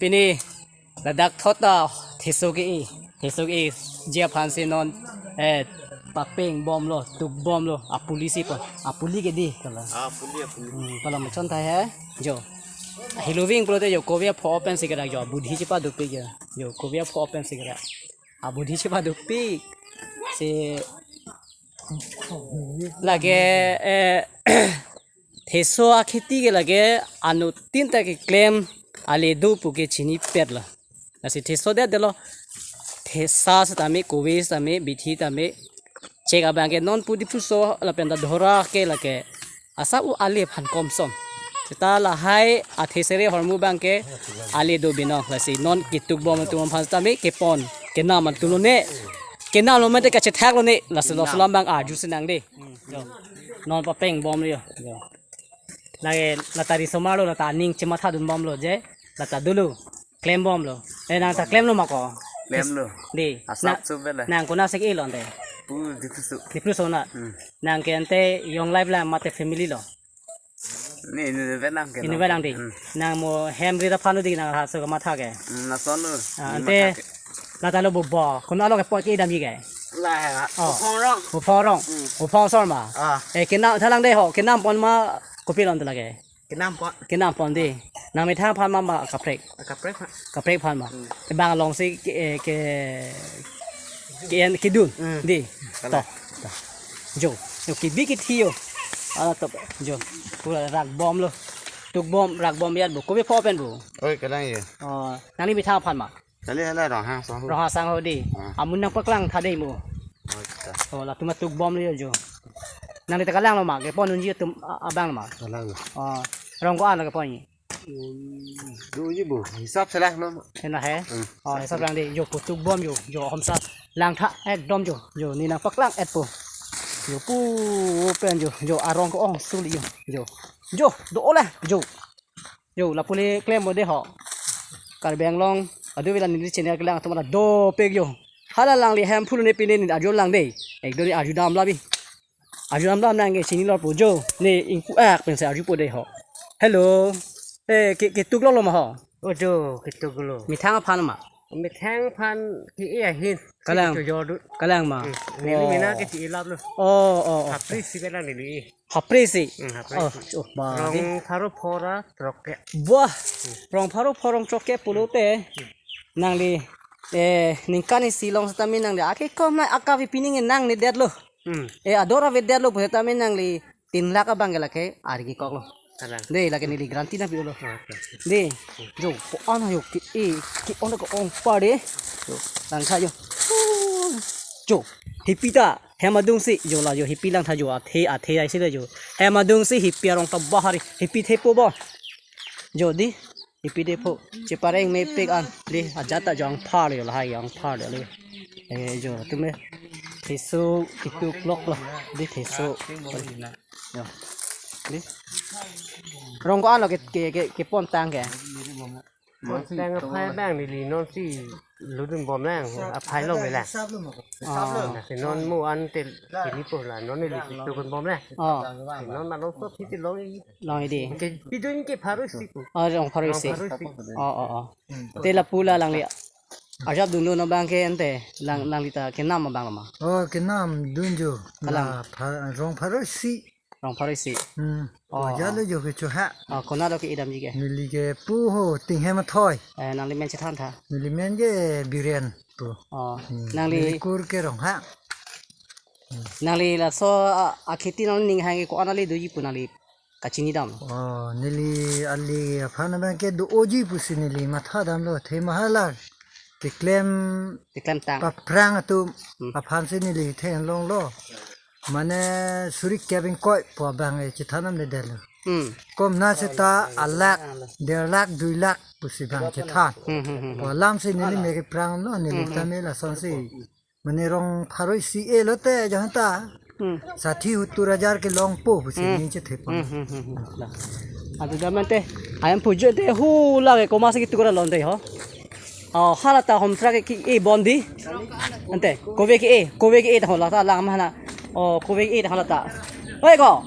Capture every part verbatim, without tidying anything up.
Pini ladak thot ta theso ke-e, theso ke-eji aphansi non, eh, papeng bomlo, tuk bomlo, apuli si po, apuli ke di kala. Ah, apuli, apuli. Hmm, kala machon thai he, jo. Heloving pulote jo, kove apho pen si kara jo, budhi chepadopik jo. Jo, kove apho pen si kara. Abudhi chepadopik. Si lake, eh, theso akheti ke lake anuttin ta keklem ale do pu ke chinipetlo. Lasi theso det detlo. Thesa setame, kove setame, bithi tame. Chek abang ke non pu Diphu aso lapen ta Dihora ke lake asap u ale aphan komson. Seta lahai athe sere ahormu abang ke ale do binong. Lasi non ketuk bom atum aphan setame kepon. Kenam atum lone. Kenam lo mate kachethak lone. Lasi lo sulam abang arju sinang de. Jo. Non papeng bomlo jo. Jo. Lake lata risomar lo, lata aning chematha dun bomlo je. Lata dolo. Klem bomlo. Eh, nang ta klemlo ma ko? Klemlo. Di. Asap Na-, sup bela. Nang konat si ke-e lo ante? Pu Diphu aso. Diphu aso na. Hmm. Nang ke ante young life la mate family lo? Ni, ni, ni, benang ke Ini lo. Benang di. Hmm. Nang mo hem ri ta phanu di nang ha so kamatha ke. Hmm, lason lo. Ah, Ni ante matha ke. Lata lo bobo. Konat lo kepot ke-edamji ke? La ha. Oh. Uphong rong. Uphong rong. Hmm. Uphong asor ma. Ah. Eh, kenam thalang de ho. Kenam pon ma kopi lo ante lake? Kenam pon. Kenam pon di. Nang methang aphan ma ma kaprek. Kaprek phan. Kaprek aphan ma. Hmm. Te bang along si ke, eh, ke, ke en kedun. Hmm. Di. Kalang. To. To. Jo. Jo kebi kethe jo. Ala to. Jo. Pura rak bomlo. Tuk bom, rak bom yat bo. Kove apho pen bo. Oi, kalang ye. Oh, nangli methang aphan ma. Kali hala Ronghang asangho. Ronghang asangho di. Ah. Amun nangpaklang tha de mo. Acha. Oh, latum atuk bomlo jo. Nangli ta kalang lo ma, kepon unji atum a-, abang lo ma. Kalang lo. Oh, rong ko-an lo kepon ji? Hmm, doji bo. Hisap selang lo ma. Hena he? Hmm. Oh, hisap lang di. Jo, pu tuk bom jo. Jo, homsa. Langtha, ekdom jo. Jo, ne nangpaklang-et po. Jo, pu pen jo. Jo, arong ko-ong suli jo. Jo. Jo, do-o le. Jo. Jo, lapu le klem mo de ho. Karbi Anglong, adu vela neli channel kelang atum la dopik jo. Hala langli hem phulu ne pine ne arju lang de. Ekdom ne arju dam labi. Arju dam dam nang ke chinilo pu jo. Ne ingpu ak pensi arju po de ho. Hello. Eh, ke, ketuk lo lo ma ho? O jo, ketuk lo. Methang aphan ma? Methang aphan ke-e ahin. Kalang. Ke-e chojor dun. Kalang ma? Hmm. Neli Wow. mena ke chi-e lap lo. Oh, oh, oh. Hapri si bela neli. Hapri si. Hmm, hapri Oh, si. oh, ba, di. Rong pharo phora troke. Buah. Rong pharo phorong troke pulote. Nangli, eh, ningkan isi along setame nangli. Ake kom na akavi pining nang ne det lo. Hmm. Eh, ador ave det lo, setame nangli tin lakh abang ke lake, ari kekok lo. Kalang. De, lake neli guarantee nangpi lo. Oke. De, jo, ko-an jo, ke-e, ke-on ko-ong pa de. Jo, langtha jo. Jo, hipi ta, hem adung si, jo la jo, hipi langtha jo, athe, athe ai si le jo. Hem adung si, hipi arong ta bahari, hipi thepo bo. Jo di, hipi de pho, chepareng mepik an, di, ajat ta jo angphar jo, lahai angphar jo le. Eh, jo, tume, theso, ketuk lok lo, di theso. Jo. Di. Rong ko-an lo ke, ke, ke, kepon tang ke? Pon tang aphai abang neli non si ludun bom lang, aphai long le la. Oh. Lasi non mo an te kini po la, non neli ketuk bom le. Oh. Lasi non ma long so phi te long-i. Long-i di. Ke pidun ke pharo isi pu. Oh, rong pharo isi. Rong pharo isi. Oh, oh, oh. Te lapu la langli. Arjap dun lo no abang ke ante, lang, langli ta kenam abang ma? Oh, kenam dun jo. Kalang. La pha-, rong pharo isi. Rong pharo isi. Hmm. Oh, Ko ja oh. lo jo kecho ha. Oh, konat lo ke-edamji ke? Neli ke pu ho, Tinghem Athoi. Eh, nangli men chethan tha. Neli men ke Biren pu. Oh. Hmm. Nangli Neli kur ke Rongha. Nangli laso a, akheti nangning hang ke ko-an ale doji pu nangli kachini dam? Oh, neli ale aphan abang ke do-oji pusi neli matha damlo, the mahala keklem Keklem tang. Paphrang atum Hmm. aphan si neli theklonglo. Mane suri kep ingkoi pu abang e chethan damle detlo. Hmm. Kom na seta alakh, der lakh, dui lakh pusi abang chethan. Hmm, hmm, hmm, Pu hmm. alam si neli me kephrang lo, neli Hmm, hmm. tame lason si. Mane rong pharo isi e lote jahanta. Hmm. Sathi huttur hajar kelongpo pusi Hmm. ne chethe pon. Hmm, hmm, hmm, hmm. Adu dam ante, ayam pujo te hu lage koma si ketuk ra lo ante ho. Oh, hala ta homsra ke ke-e bom di. Ante, kove ke-e, kove ke-e ta ho la ta lang ma na. Oh, kove ke-e ta ho la ta. Oi ko.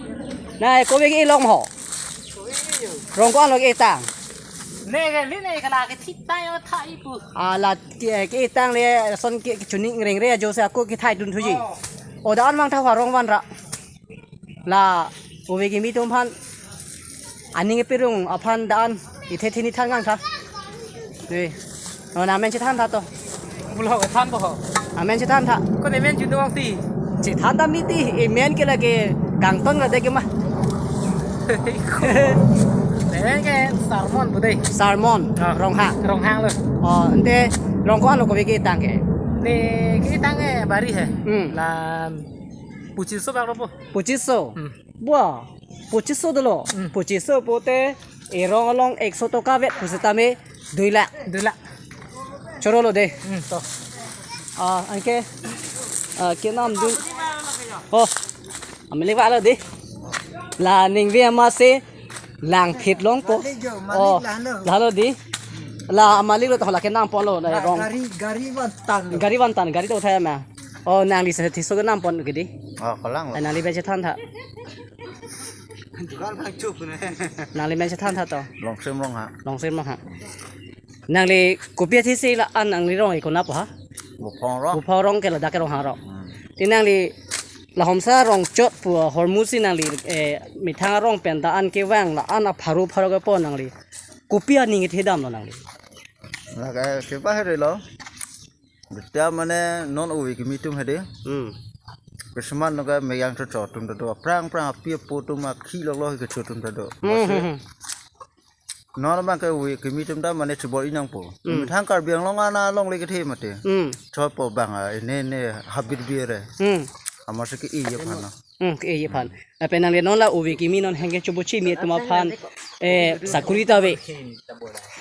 Nai, kove ke-e long ho. Rong ko-an lo ke-e tang? Ne ke, ne ke la ke thita yo thai pu. Ah, la ke, ketang le son ke, ke chuning reng re jo se ako kethai dun thuji. Oh. O dan mang tha warong van ra. La ove kimi atum aphan aning kepirong aphan dan ithe thini than ngang tha. Ni. Oh, nang men chethan tha to. Pulo ke than bo ho. Amen chethan tha. Ko ne men jun dong ti. Chethan ta miti, e men ke lake kangton la de ke ma. Ne men ke Sarmon pu de. Sarmon, ah, Ronghang. Ronghang lo. Oh, ante rong ko-an lo ko ketang ke? Ne ketang ke bari he. Hmm. La puchiso bak lo po. Puchiso. Hmm. Bua, puchiso dolo. Hmm. Puchiso pote erong along ekso toka vet pusitame dui lakh. Dui lakh. Choro lo de. Hmm, to. Ah, anke, ah, kenam dun. Oh, ameli va lo de. La ningve ama se langphit long po. Oh, la lo de. La amali lo to la kenam po lo na erong. Gari, gari vantan lo. Gari vantan, gari to thaya ma. Oh, nangli se thiso kenam pon ke di. Oh, kalang lo. Eh, nangli ben chethan tha. Dukan bang chup ne. Nangli men chethan tha to. Longsim Ronghang. Longsim Ronghang. Nangli kopi athisi la-an nangli rong ikona po ha? Buphong rong. Buphong rong ke ladak ke Ronghang rong. Hmm. Te nangli la Homsa rong chot pu ahormu si nangli, eh, methang arong pen ta an kevang la-an apharo pharo kepo nangli. Kopi aning kethe dam lo nangli. La ke, ke ba he lo. Betia mane non ove kimi atum hedi. Hmm. Kisuman noga meyang chocho atum do, aphrang aphrang api apo atum akhi lok lo kecho atum do. Hmm, hmm, hmm. Non abang ke ove kimi atum ta mane chibor-i nangpo. Hmm. Methang Karbi Anglong ana longle kethe mate. Hmm. Chot po bang a, ene ene habit bi re. Hmm. Amar se ke-e aphan na. Hmm, ke-e aphan. Lapen nangli non la ove kimi non hengke chobo chimi atum aphan, eh, sakuri ta ave.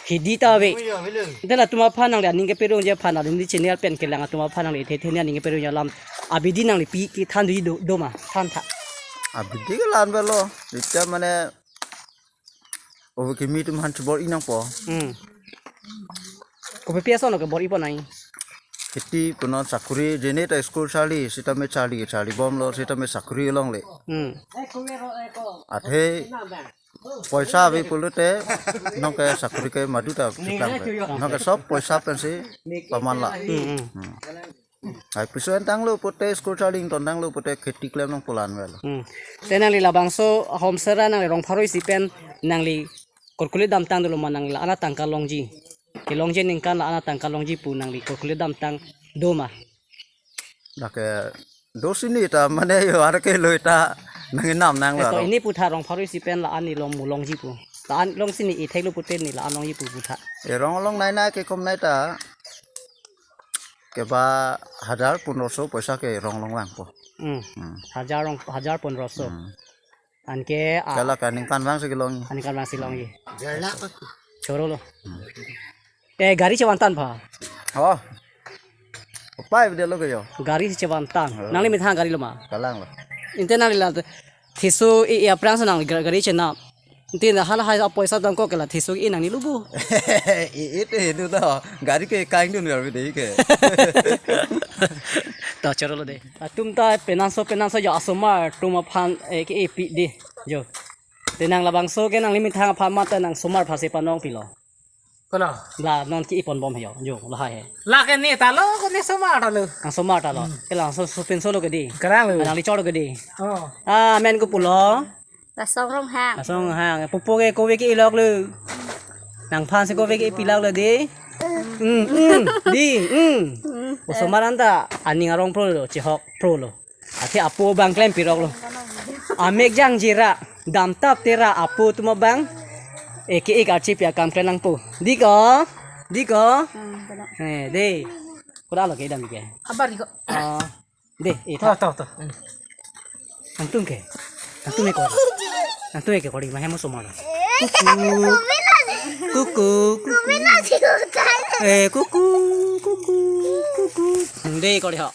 Hidi ta ave. Ante latum aphan nangli aning kepirongji aphan, nangli channel pen kelang atum aphan nangli the the aning kepirongji alam abidi nangli pi kethan dui do, do ma, than tha. Abidi ke la-an avelo. Betia mane ove kimi atum aphan chibor-i nangpo. Hmm. Kopi pi ason lo kebor-i pon ai? Kheti punon sakuri jene ta school charli, sitame charli, charli bom lo, sitame sakuri longle. Hmm. Athe poisa ave pulote nonke sakuri ke madu ta chuklang. Nonke sob poisa pensi paman la. Hmm, hmm. Hmm. Ai piso an tanglo pote school charli ington tanglo pote kheti klem nangpo la-an avelo. Hmm. Te nangli labangso Homsa ra nangli rong pharo isi pen nangli calculate damtang dolo ma nangli la-an atangka longji? Kelongji aningkan la-an atangka longji pu nangli calculate damtang do ma? Lake do sini ta mane yo ar ke lo ta nang inam nang. Eh, to lo. Ini pu tha rong pharo isi pen la-an ilong mu longji pu. La-an long sini ithek lo pute ni la-an longji pu pu tha. E rong long nai nai ke kom nai ta. Keba hajar pondroso poisa ke rong long vangpo. Hmm. Hmm. Hajar rong, hajar pondroso. Hmm. Anke a- Kala ka ningkan vangsi kelong. Aningkan vangsi longji. Jala pa. Choro lo. Hmm. Eh, gari chevan tang pha. Oh. Upai video lo ke yo. Gari chevan tang. Oh. Nangli methang gari lo ma? Kalang lo. Ante nangli la thiso e, e aphrang si nangli gar-, gari chenam. Ante na hala hai apoisa dam ko ke la thiso e nangli lubu. E, e te du to. Gari ke kaing dun gari de ke. To choro lo de. Atum ta penanso penanso jo asomar atum aphan, eh, ke-e pi di. Jo. Te nang labangso ke nangli methang aphan mate nang somar aphan si panong pilo. Kono? La non ke-e pon bom he jo. Jo, lahai he. La ke ne ta lo, ko ne somar ta lo. Nang somar ta lo. Hmm. Ke laso sopinso lo ke di. Kalang lo. Nangli choro ke di. Oh. Ah, men ko pulo. Lasong Ronghang. Lasong Ronghang. Pupo ke kove ke-e lok lo. Nangphan si kove ke-e pi lok lo di. Hmm, hmm. Di, hmm. Hmm. Osomar anta aning arong pro lo, chihok pro lo. Athe apo abang klem pirok lo. Amek jangje ra, damtap te ra apo atum abang. Eke ek archi pi akam klem nangpo. Di ko? Di ko? Hmm, benar. Eh, de. Koda lo ke dam ke? Abar di ko. Oh. De, eh, to, to, to. Nangtum ke? Nangtum ke kori? Nangtum ke kori, ma hem osomar. Kuku. Kuku. Kuku. Eh, kuku, kuku, kuku. De kori ho.